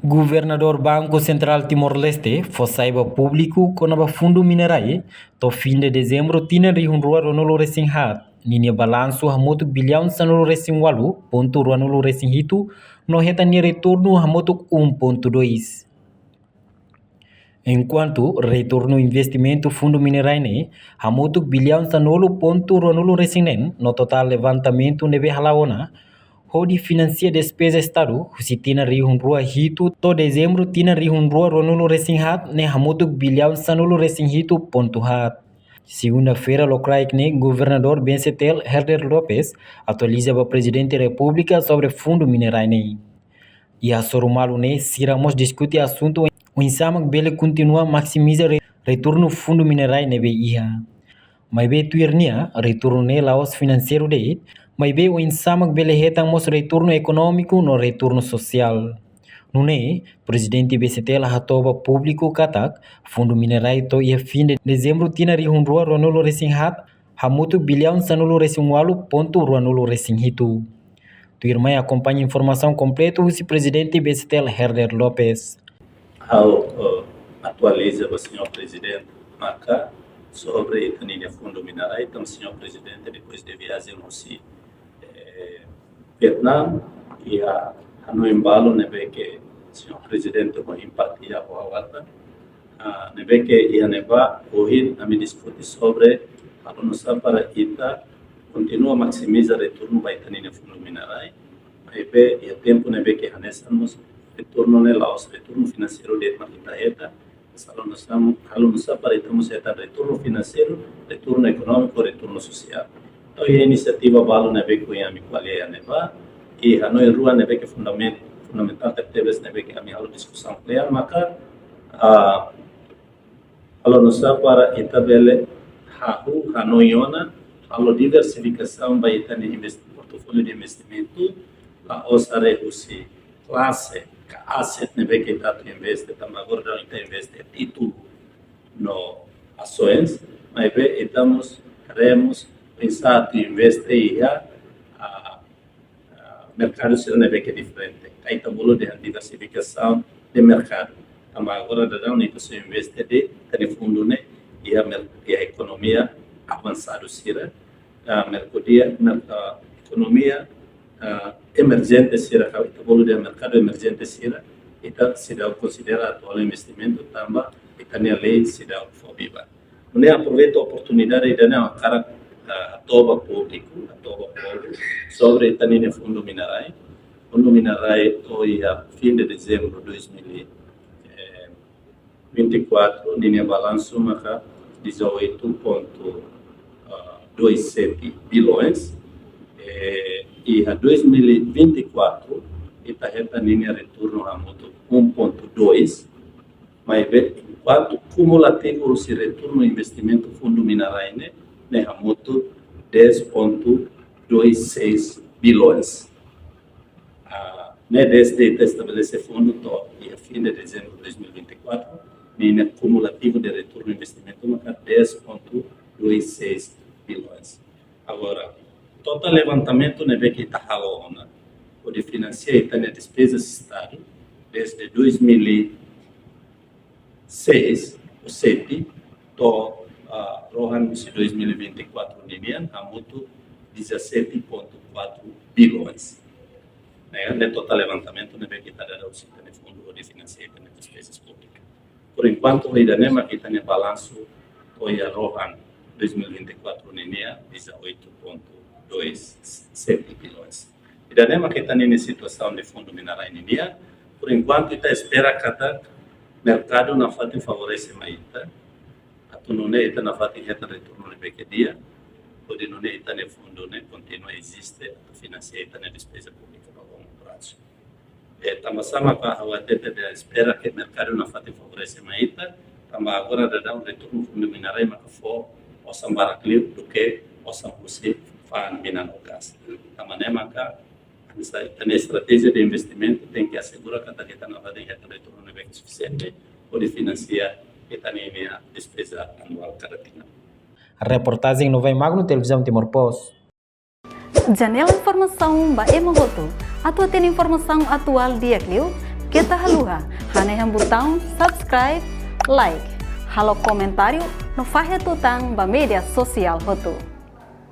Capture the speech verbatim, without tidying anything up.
Governadór Banku Sentrál Timor-Leste fó sai ba públiku kona-ba Fundu Minerai to'o fin de dezembru tinan rihun rua ruanulu resin haat, ninia balansu hamutuk biliaun sanulu resin ualu pontu ruanulu resin hitu, no hetan nia retornu hamutuk um pontu dois. Enkuantu retornu investimentu Fundu Minerai ne'e hamutuk biliaun sanulu pontu ruanulu resin neen, no totál levantamentu ne'ebé hala'o ona hodi finansia despeza Estadu husi tinan rihun rua hitu to'o dezembru tinan rihun rua ruanulu resin haat ne'e hamutuk biliaun sanulu resin hitu pontu haat. Segunda-feira lokraik ne'e, Governadór B C T L Herder Lopes atualiza ba Prezidente Repúblika sobre Fundu Minerai ne'e. Iha hasoru malu ne'e, sira mós diskute asuntu oinsá mak bele kontinua maksimiza re-, retornu Fundu Minerai ne'ebé iha. Maibé tuir nia, retornu ne'e la'ós finanseiru de'it, maibé oinsá mak bele hetan mós retornu ekonómiku no retornu sosiál. Nune'e, Prezidente B C T L hato'o ba públiku katak Fundu Minerai to'o iha fin de dezembru tinan rihun rua ruanulu resin haat hamutuk biliaun sanulu resin ualu pontu ruanulu resin hitu. Tuirmai akompaña informasaun kompletu husi Prezidente B C T L Herder Lopes. Ha'u, eh, atualiza ba Señór Prezidente maka sobre ita-nia Fundu Minerai, tanba Señór Prezidente depois de viajen husi, eh, Vietnam, iha hanoin balu ne'ebé ke Señór Prezidente ho impartilha ho ha'u, ah, ne'ebé ke iha ne'ebá ohin ami diskute sobre halo nu'usá para ita kontinua maksimiza retornu ba ita-nia Fundu Minerai. Maibé iha tempu ne'ebé ke hanesan mós retornu ne'e la'ós retornu finanseiru de'it mak ita hetan, mas halo nu'usá, halo nu'usá para ita mós hetan retornu finanseiru, retornu ekonómiku, retornu sosiál. Entaun, iha inisiativa balu ne'ebé ke ohin ami ko'alia iha ne'ebá, i hanoin rua ne'ebé ke fundament-, fundamentál tebetebes ne'ebé ke ami halo diskusaun kle'an maka, ah, halo nu'usá para ita bele hahú hanoin ona, halo diversifikasaun ba ita-nia invest-, portfóliu de investimentu, la'ós haree husi klase ka aset ne'ebé ke ita atu investe, tanba agora daudaun ita investe títulu no asoens, maibé ita mós haree mós oinsá atu investe iha, ah, ah, merkadu sira ne'ebé ke diferente. Ka ita bolu dehan diversifikasaun de merkadu. Tanba agora daudaun ita só investe de'it ita-nia fundu ne'e iha mer-, iha ekonomia avansadu sira, ah, merkadoria, mer-, ah, ekonomia, ah, emerjente sira, ka ita bolu dehan merkadu emerjente sira, ita seidauk konsidera atu halo investimentu tanba ita-nia lei seidauk fó biban. Nune'e aproveita oportunidade ida-ne'e hakarak, ah, hato'o ba públiku, hato'o ba povu sobre ita-nia Fundu Minerai. Fundu Minerai to'o iha fin de dezembru dois mil e vinte e quatro, ninia balansu maka dezoito ponto dois sete bilhões. Eh, iha dois mil e vinte e quatro, ita hetan ninia retornu hamutuk um ponto dois, maibé enkuantu kumulativu husi retornu investimentu Fundu Minerai ne'e, ne'e hamutuk dez ponto dois seis bilhões. Ah, ne'e dezde ita estabelese fundu to'o iha fin de dezembru dois mil e vinte e quatro, ninia kumulativu de retornu investimentu maka dez ponto dois seis bilhões. Agora, totál levantamentu ne'ebé ke ita halo ona hodi finansia ita-nia despeza Estadu, dezde dois mil e seis ou sete to'o, ah, rohan husi dois mil e vinte e quatro ninian, hamutuk dezassete ponto quatro bilhões. Ne'e, ne'e totál levantamentu ne'ebé ke ita dada husi ita-nia fundu hodi finansia ita-nia despezas públikas. Por enkuantu, ida-ne'e mak ita-nia balansu to'o iha rohan dois mil e vinte e quatro ninian, dezoito ponto dois sete bilhões. Ida-ne'e mak ita-nia situasaun de Fundu Minerai ninian. Por enkuantu, ita espera katak merkadu nafatin favorese mai ita. Atu nune'e ita nafatin hetan retornu ne'ebé ke di'ak, hodi nune'e ita-nia fundu ne'e kontinua eziste atu finansia ita-nia despeza públika ba longu prazu. Eh, tanba sá maka ha'u hatete dehan espera ke merkadu nafatin favorese mai ita, tanba agora daudaun retornu Fundu Minerai maka fó osan barak liu duké osan husi fa'an minan no gás. Tanba ne'e maka, ita-nia estratéjia de investimentu tenke asegura katak ita nafatin hetan retornu ne'ebé ke sufisiente hodi finansia ita-nia despeza anuál kada tinan. Reportajen Novai Magno, Televizaun Timor Post. Janela informasaun ba ema hotu. Atu hatene informasaun atuál di'ak liu, Keta haluha hanehan butaun subscribe, like, halo komentáriu no fahe tutan ba média sosiál hotu.